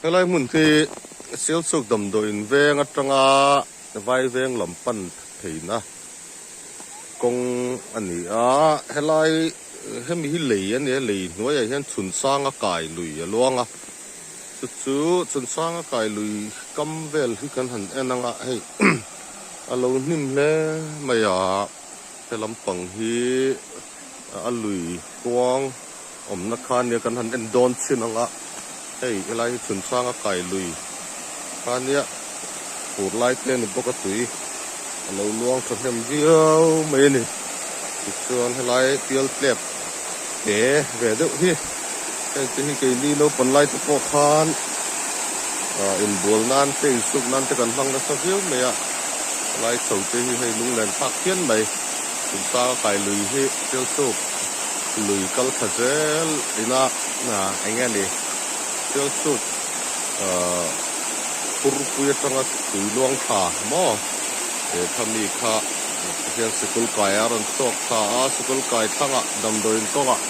Helai hmun hi Sialsuk damdawiin veng atanga vai veng lam pan theihna kawng a ni a, helai hemi hi lei a ni a, lei hnuaiah hian chhun sanga kai lui a luang a, chu chu chhun sanga kai lui kam vel hi kan han en ang a, hei a lo hnim hle mai a, he lampang hi a lui kuang awmna kha nia kan han en dawn chhin ang a, hei helai hi chhun sanga kai lui kha nia fur lai te a ni bawk a tui a lo luang tha hnem viau mai a ni tichuan helai pial tlep te ve deuh hi heng te hi keini naupang lai te pawh khan ah inbual nan te insuk nan te kan hmang nasa viau mai a helai chho te hi hei lunglen thlak phian mai chhun sanga kai lui hi sialsuk. Lui kal thla zel ina eng nge ni Sialsuk phurpui atanga tui luang thla maw he kha mi kha hian sikul kai a rawn chhuak thla a sikul kai thlangah damdawiin kawngah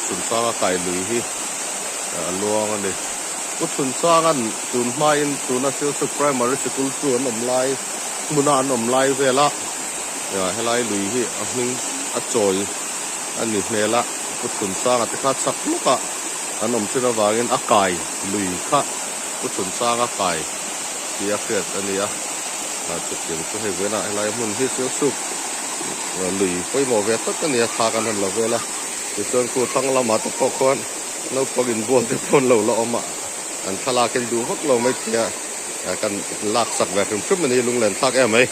Chhunsanga kai lui hi a luang a ni. Pu Chhunsanga'n tun hmain tuna Sialsuk Primary Sikul chu an awm lai hmuna an awm lai vela Helai lui hi a hming a chawi a ni hmel a, Pu Chhunsanga te kha chak lawk a an awm thin avangin a kai lui kha Pu Chhunsanga kai tih a hriat a ni a, chutiang chu hei vawiinah helai hmun hi Sialsuk lui pawimawh ve tak a ni a, thla kan han la vel a, tichuan khu thlang lamah te pawh khuan naupang inbual te pawh an lo la awm a, an thlalak in duh vak lo mai thei a, kan laksak ve hrim hrim a ni lunglen thlak em mai.